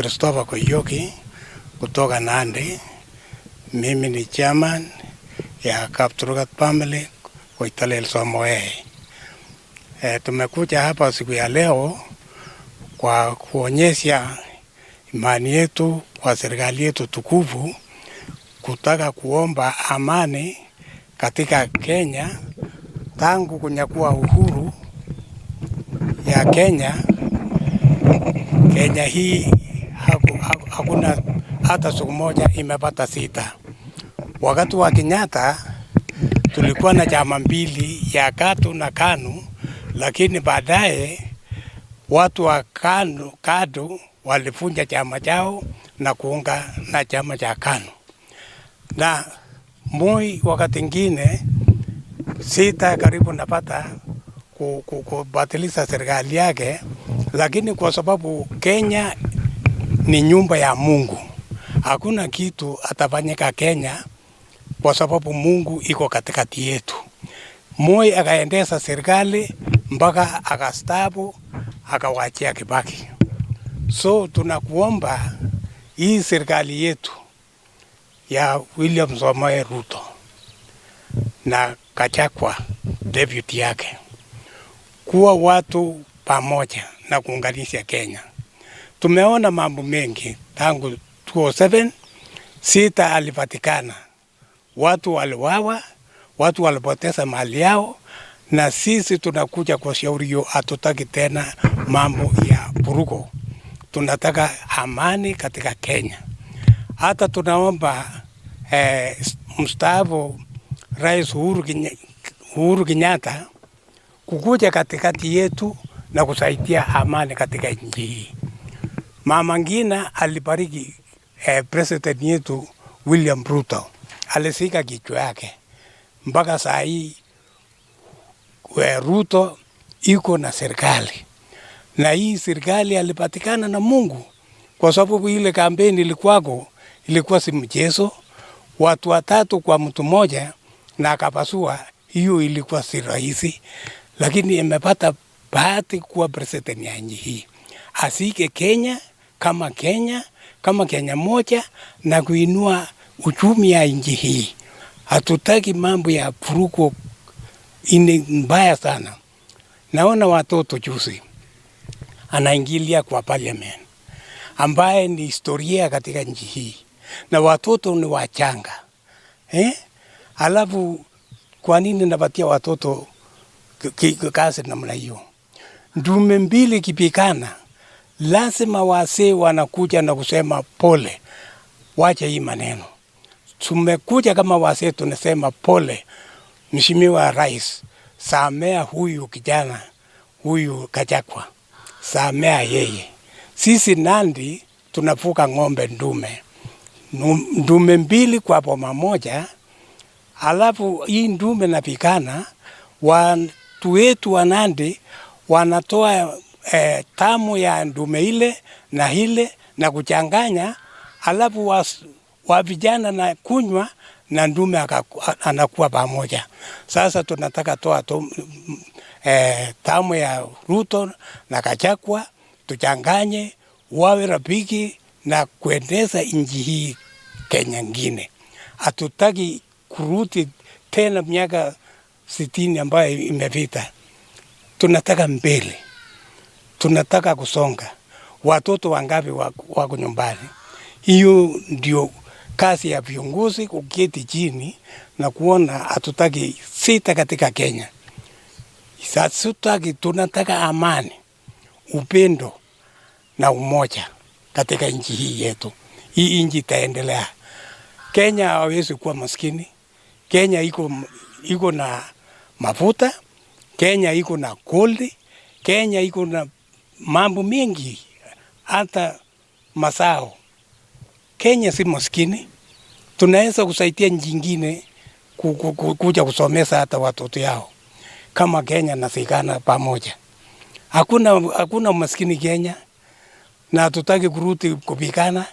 Christopher Koiyoki kutoka Nandi. Mimi ni chairman ya Kapturugat Family Koitalel Samoei. Tumekuja hapa siku ya leo kwa kuonyesha imani yetu kwa serikali yetu tukufu, kutaka kuomba amani katika Kenya tangu kunyakua uhuru ya Kenya. Kenya hii hakuna hata siku moja imepata sita. Wakati wa Kenyatta tulikuwa na chama mbili ya KATU na KANU, lakini baadaye watu wa KANU, KADU walivunja chama chao na kuunga na chama cha KANU. Na Moi wakati ingine sita karibu napata kubatilisha serikali yake, lakini kwa sababu Kenya ni nyumba ya Mungu, hakuna kitu atafanyika Kenya kwa sababu Mungu iko katikati yetu. Moi akaendesha serikali mpaka akastaafu, akawachia Kibaki. So tunakuomba hii serikali yetu ya William Samoei Ruto na Gachagua, deputy yake, kuwa watu pamoja na kuunganisha Kenya. Tumeona mambo mengi tangu 2007 sita alipatikana, watu waliwawa, watu walipoteza mali yao, na sisi tunakuja kwa shauri hiyo, hatutaki tena mambo ya vurugu, tunataka amani katika Kenya. Hata tunaomba mstaafu Rais Uhuru Kenyatta kukuja katikati yetu na kusaidia amani katika nchi hii. Mama Ngina alibariki president yetu William Ruto, alisika kichwa yake mpaka saa hii Ruto iko na serikali, na hii serikali alipatikana na Mungu, kwa sababu ile kampeni ilikuwako ilikuwa si mchezo, watu watatu kwa mtu mmoja na akapasua. Hiyo ilikuwa si rahisi, lakini imepata bahati kuwa president ya nchi hii, asike Kenya kama Kenya kama Kenya moja na kuinua uchumi ya nchi hii. Hatutaki mambo ya vurugu, ini mbaya sana. Naona watoto juzi anaingilia kwa parliament ambaye ni historia katika nchi hii, na watoto ni wachanga, eh? Alafu kwa nini napatia watoto kazi namna hiyo? Ndume mbili kipikana, lazima wazee wanakuja na kusema pole, wacha hii maneno. Tumekuja kama wazee tunasema pole, Mheshimiwa Rais, samea huyu kijana huyu Gachagua, samea yeye. Sisi Nandi tunafuga ng'ombe ndume, ndume mbili kwa boma moja, alafu hii ndume napikana, watu wetu wa Nandi wanatoa tamu ya ndume ile na ile na kuchanganya, alafu wa vijana na kunywa na ndume anakuwa pamoja. Sasa tunataka toa tamu ya Ruto na Gachagua tuchanganye, wawe rafiki na kuendeza nchi hii Kenya ngine. Hatutaki kurudi tena miaka 60 ambayo imepita. Tunataka mbele, tunataka kusonga. Watoto wangapi wako nyumbani? Hiyo ndio kazi ya viongozi, kuketi chini na kuona hatutaki sita katika Kenya. Hatutaki, tunataka amani, upendo na umoja katika nchi hii yetu. Hii nchi itaendelea. Kenya hawezi kuwa maskini. Kenya iko na mafuta, Kenya iko na gold, Kenya iko na mambo mengi, hata mazao. Kenya si maskini, tunaweza kusaidia nchi nyingine kuja kusomesa hata watoto yao kama Kenya nasikana pamoja. Hakuna umaskini Kenya, na hatutaki kurudi kupigana.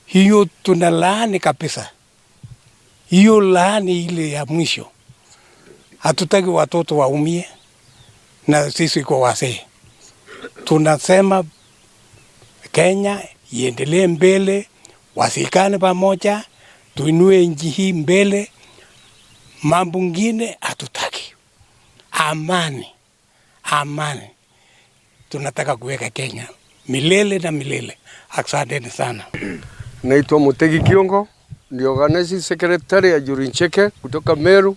Hiyo tunalaani kabisa, hiyo laani ile ya mwisho. Hatutaki watoto waumie, na sisi kwa wazee tunasema Kenya iendelee mbele, wasikane pamoja, tuinue nchi hii mbele. Mambo ngine hatutaki. Amani, amani tunataka kuweka Kenya milele na milele. Asanteni sana. Naitwa Mutegi Kiongo, ndio organizing secretary ya Njuri Ncheke kutoka Meru.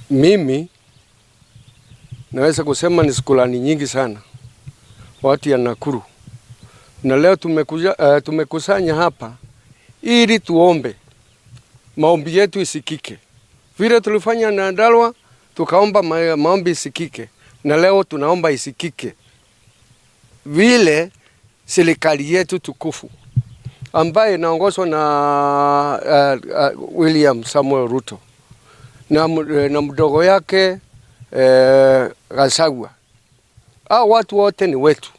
Mimi naweza kusema ni shukrani nyingi sana watu ya Nakuru, na leo tumekusanya hapa ili tuombe maombi yetu isikike, vile tulifanya na Nyandarua tukaomba maombi isikike, na leo tunaomba isikike vile serikali yetu tukufu ambaye inaongozwa na William Samuel Ruto na mdogo yake Gachagua. Hao watu wote ni wetu,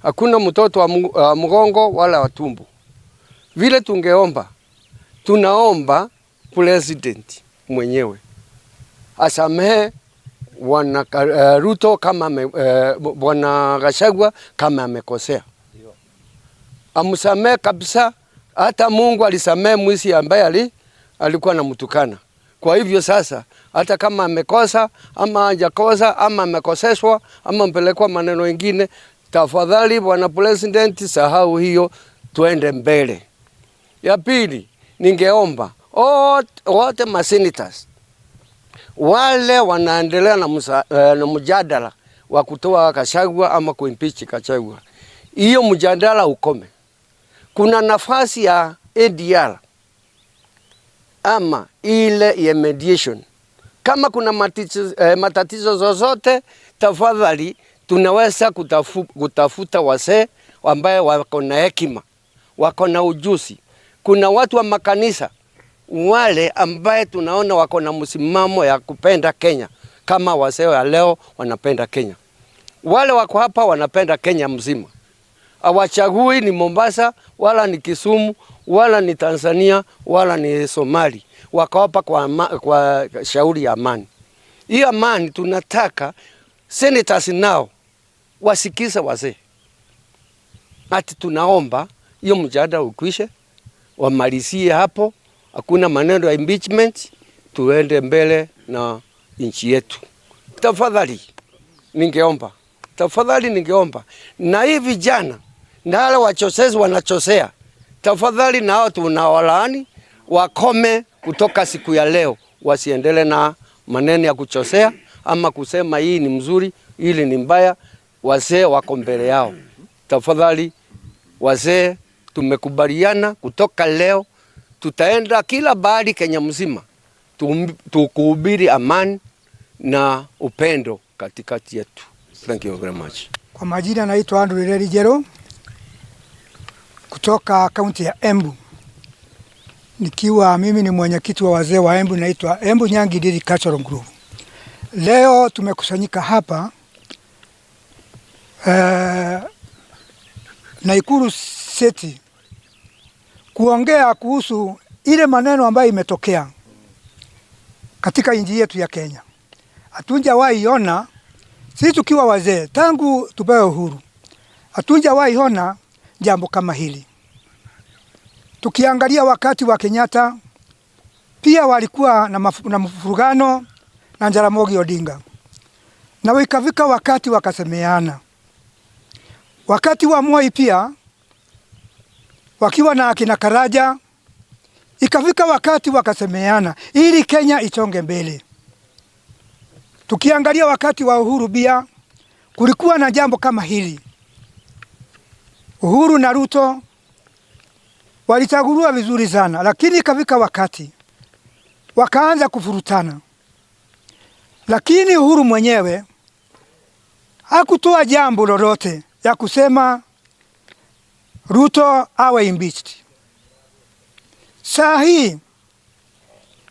hakuna mtoto wa mgongo wala wa tumbo. Vile tungeomba, tunaomba president mwenyewe asamehe Bwana Ruto kama Bwana Gachagua kama amekosea, amsamehe kabisa. Hata Mungu alisamehe mwizi ambaye alikuwa anamtukana. Kwa hivyo sasa, hata kama amekosa ama hajakosa ama amekoseshwa ama mpelekwa maneno mengine, tafadhali Bwana President, sahau hiyo, tuende mbele. Ya pili, ningeomba wote ma senators wale wanaendelea na mjadala wa kutoa Gachagua ama kuimpeach Gachagua, hiyo mjadala ukome. Kuna nafasi ya ADR ama ile ya mediation. Kama kuna matatizo zozote, tafadhali tunaweza kutafuta wazee ambaye wako na hekima, wako na ujuzi. Kuna watu wa makanisa wale ambaye tunaona wako na msimamo ya kupenda Kenya, kama wazee wa leo wanapenda Kenya. Wale wako hapa wanapenda Kenya mzima. Hawachagui ni Mombasa wala ni Kisumu wala ni Tanzania wala ni Somali. Wako hapa kwa shauri ya amani. Hii amani tunataka senators nao wasikize wazee. Ati tunaomba hiyo mjadala ukwishe, wamalizie hapo, hakuna maneno ya impeachment, tuende mbele na nchi yetu. Tafadhali ningeomba, tafadhali ningeomba, na hii vijana na wale wachochezi wanachosea, tafadhali nao tunawalaani wakome kutoka siku ya leo, wasiendele na maneno ya kuchosea ama kusema hii ni mzuri, hili ni mbaya. Wazee wako mbele yao. Tafadhali wazee, tumekubaliana kutoka leo tutaenda kila bahali Kenya mzima tukuhubiri amani na upendo katikati yetu. Thank you very much. Kwa majina naitwa Andrew Ireri Jero kutoka kaunti ya Embu, nikiwa mimi ni mwenyekiti wa wazee wa Embu, naitwa Embu Nyangi Ndiri Cultural Group. Leo tumekusanyika hapa Nakuru City kuongea kuhusu ile maneno ambayo imetokea katika nchi yetu ya Kenya. Hatujawahi ona sisi tukiwa wazee tangu tupewe uhuru, hatujawahi ona jambo kama hili. Tukiangalia wakati wa Kenyatta pia walikuwa na mfurugano na Jaramogi Odinga, na ikafika wakati wakasemeana. Wakati wa Moi pia wakiwa na akina Karaja, ikafika wakati wakasemeana ili Kenya ichonge mbele. Tukiangalia wakati wa Uhuru pia kulikuwa na jambo kama hili. Uhuru na Ruto walichaguliwa vizuri sana, lakini ikafika wakati wakaanza kufurutana. Lakini Uhuru mwenyewe hakutoa jambo lolote ya kusema Ruto awe impeached. Saa hii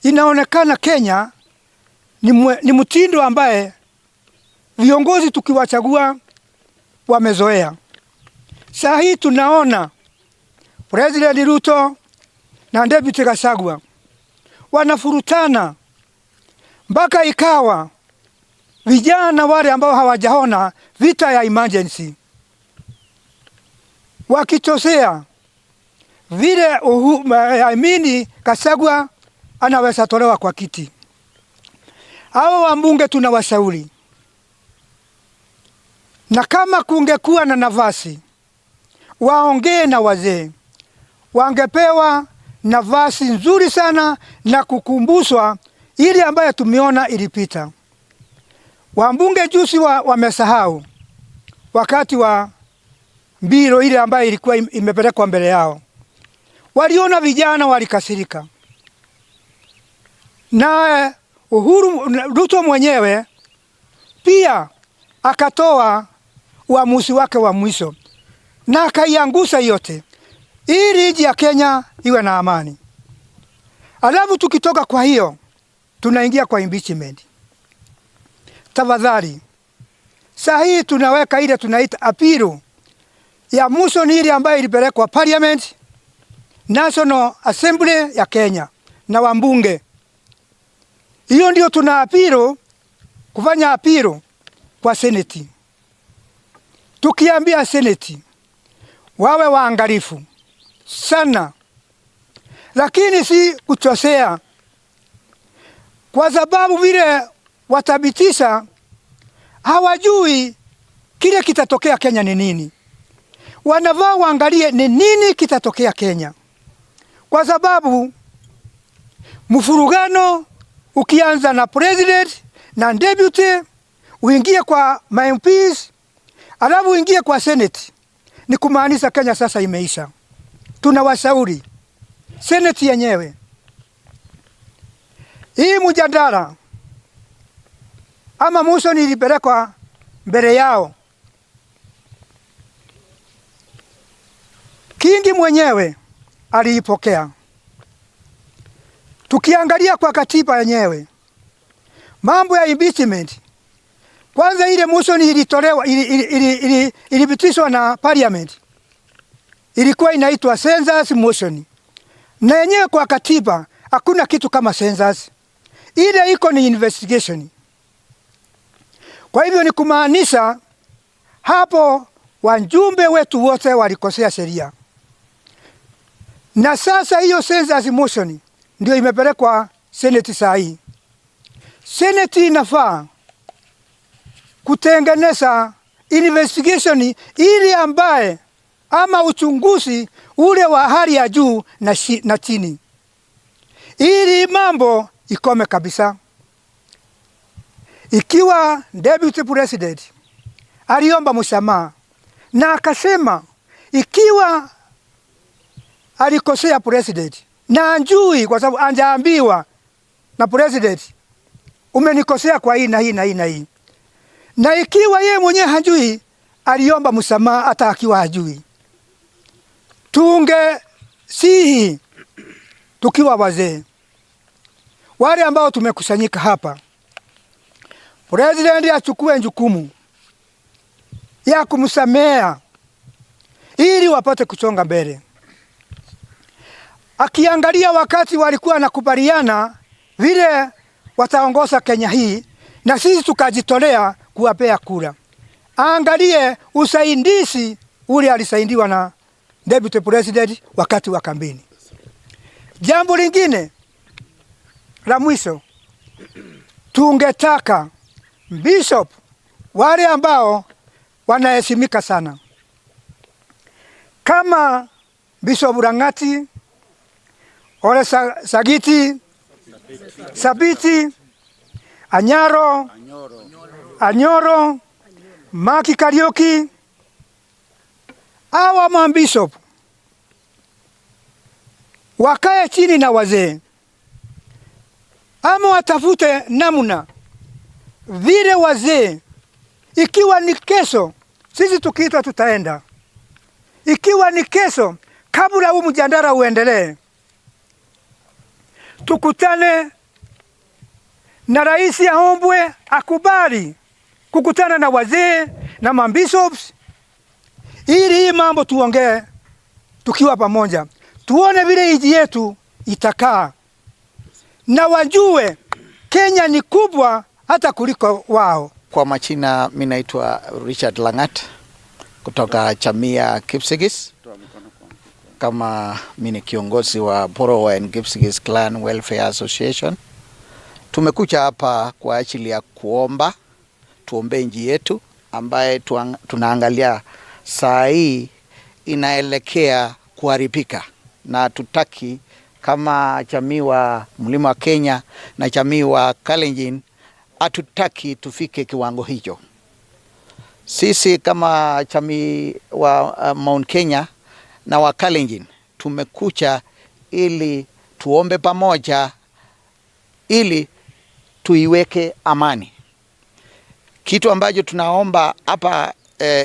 inaonekana Kenya ni mtindo ambaye viongozi tukiwachagua wamezoea. Saa hii tunaona President Ruto na Deputy Gachagua wanafurutana mpaka ikawa vijana wale ambao hawajaona vita ya emergency Wakichosea vile I mean Gachagua anaweza tolewa kwa kiti. Hao wabunge tunawashauri, na kama kungekuwa na nafasi waongee na wazee, wangepewa nafasi nzuri sana na kukumbushwa ile ambayo tumeona ilipita. Wabunge juzi wamesahau wakati wa bill ile ambayo ilikuwa imepelekwa mbele yao, waliona vijana walikasirika, na Uhuru Ruto mwenyewe pia akatoa uamuzi wake wa mwisho na akaiangusha yote ili nchi ya Kenya iwe na amani. Alafu tukitoka kwa hiyo tunaingia kwa impeachment. Tafadhali, saa hii tunaweka ile tunaita appeal ya motion ile ambayo ilipelekwa Parliament, National Assembly ya Kenya na wambunge. Hiyo ndio tuna appeal, kufanya appeal kwa Senate, tukiambia Senate wawe waangalifu sana, lakini si kuchosea, kwa sababu vile watabitisha hawajui kile kitatokea Kenya ni nini. Wanavaa waangalie ni nini kitatokea Kenya, kwa sababu mfurugano ukianza na president na deputy uingie kwa MPs alafu uingie kwa Senate, ni kumaanisha Kenya sasa imeisha. Tunawashauri Senate yenyewe hii mjadala ama motion ilipelekwa mbele yao, Kingi mwenyewe aliipokea. Tukiangalia kwa katiba yenyewe mambo ya impeachment, kwanza ile motion ilitolewa, ilipitishwa na parliament, ilikuwa inaitwa census motion, na yenyewe kwa katiba hakuna kitu kama census, ile iko ni investigation. Kwa hivyo ni kumaanisha hapo wajumbe wetu wote walikosea sheria, na sasa hiyo census motion ndio imepelekwa Senate saa hii. Senate inafaa kutengeneza investigation ili ambaye ama uchunguzi ule wa hali ya juu na chini, ili mambo ikome kabisa. Ikiwa deputy president aliomba msamaha na akasema ikiwa alikosea president na anjui, kwa sababu anjaambiwa na president, umenikosea kwa hii na hii na hii na hii, na ikiwa ye mwenyewe hajui, aliomba msamaha hata akiwa hajui. Tunge sihi tukiwa wazee wale ambao tumekusanyika hapa, president achukue jukumu ya kumsamea ili wapate kusonga mbele. Akiangalia wakati walikuwa nakubaliana vile wataongoza Kenya hii, na sisi tukajitolea kuwapea kura, angalie usaidizi ule alisaidiwa na deputy president wakati wa kampeni. Jambo lingine la mwisho, tungetaka bishop wale ambao wanaheshimika sana kama Bishop Rangati, Ole Sagiti, Sabiti, Anyaro, Anyoro, Maki Kariuki, hawa mabishop wakae chini na wazee ama watafute namna vile wazee, ikiwa ni kesho, sisi tukiitwa tutaenda, ikiwa ni kesho, kabla huu mjadala uendelee, tukutane na rais aombwe akubali kukutana na wazee na mabishops ili hii mambo tuongee tukiwa pamoja, tuone vile nchi yetu itakaa na wajue Kenya ni kubwa hata kuliko wao. Kwa majina, mi naitwa Richard Langat kutoka jamii ya Kipsigis. Kama mimi ni kiongozi wa Porowa and Kipsigis Clan Welfare Association, tumekuja hapa kwa ajili ya kuomba, tuombe nchi yetu ambaye tunaangalia saa hii inaelekea kuharibika, na hatutaki kama jamii wa Mlima wa Kenya na jamii wa Kalenjin, hatutaki tufike kiwango hicho. Sisi kama jamii wa Mount Kenya na wa Kalenjin tumekuja ili tuombe pamoja ili tuiweke amani. Kitu ambacho tunaomba hapa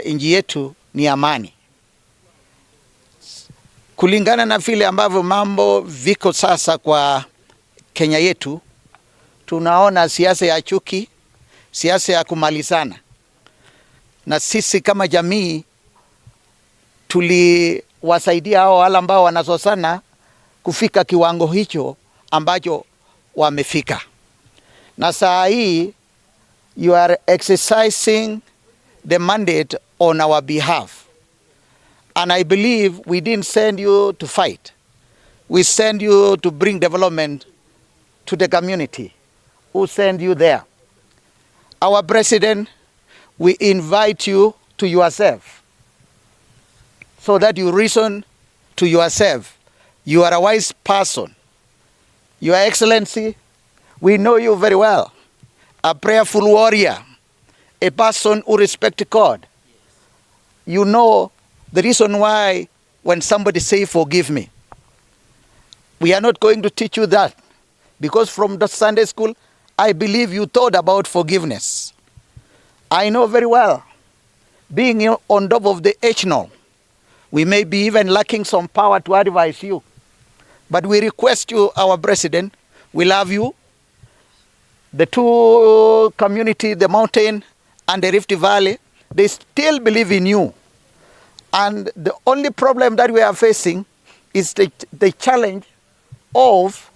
nchi yetu ni amani, kulingana na vile ambavyo mambo viko sasa kwa Kenya yetu. Tunaona siasa ya chuki, siasa ya kumalizana, na sisi kama jamii tuliwasaidia hao wale ambao wanazozana kufika kiwango hicho ambacho wamefika, na saa hii you are exercising the mandate on our behalf, and I believe we didn't send you to fight, we send you to bring development to the community who send you there. Our president, we invite you to yourself so that you reason to yourself. You are a wise person. Your Excellency, we know you very well. A prayerful warrior, a person who respects God. You know the reason why when somebody say forgive me. We are not going to teach you that because from the Sunday school, I believe you thought about forgiveness. I know very well, being on top of the H-Knoll, we may be even lacking some power to advise you. But we request you, our president, we love you. The two community, the mountain and the Rift Valley, they still believe in you. And the only problem that we are facing is the challenge of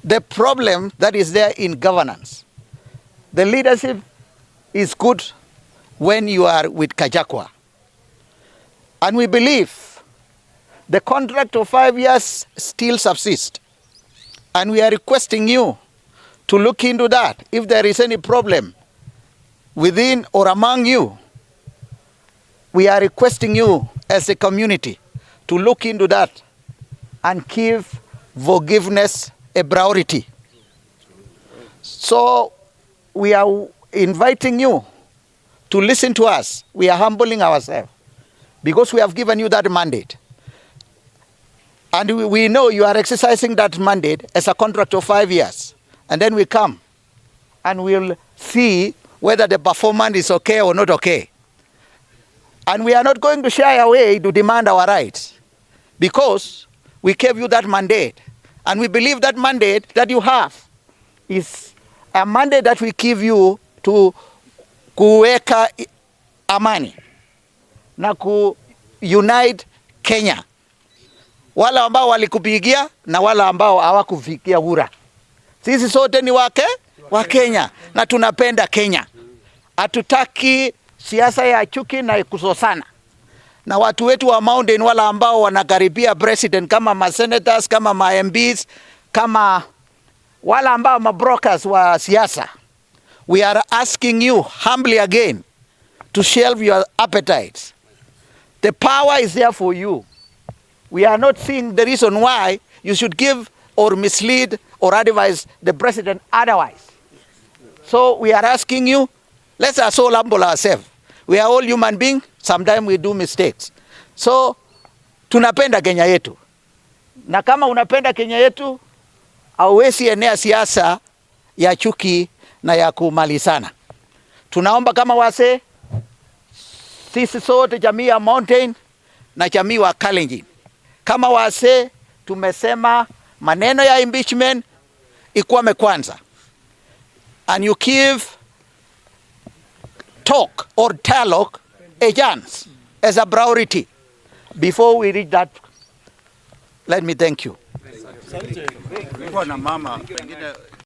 the problem that is there in governance. The leadership is good when you are with Gachagua. And we believe the contract of 5 years still subsists. And we are requesting you to look into that. If there is any problem within or among you, we are requesting you as a community to look into that and give forgiveness a priority. So we are inviting you to listen to us. We are humbling ourselves because we have given you that mandate. And we know you are exercising that mandate as a contract of 5 years. And then we come and we'll see whether the performance is okay or not okay. And we are not going to shy away to demand our rights because we gave you that mandate. And we believe that mandate that you have is a mandate that we give you to kuweka amani na ku unite Kenya, wale ambao walikupigia na wale ambao hawakupigia kura. Sisi sote ni wake wa Kenya na tunapenda Kenya. Hatutaki siasa ya chuki na kuzozana na watu wetu wa mountain, wala ambao wanakaribia president kama ma senators, kama ma MPs, kama wala ambao ma brokers wa siasa. We are asking you humbly again to shelve your appetites. The power is there for you. We are not seeing the reason why you should give or mislead or advise the president otherwise. So we are asking you, let's us all humble ourselves. We are all human beings. Sometimes we do mistakes. So tunapenda Kenya yetu, na kama unapenda Kenya yetu, hauwezi enea siasa ya chuki na ya kumalizana. Tunaomba kama wazee, sisi sote jamii ya Mountain na jamii wa Kalenjin, kama wazee tumesema maneno ya impeachment ikwame kwanza, and you give talk or dialogue a chance as a priority before we reach that. Let me thank you. Kulikuwa na mama pengine.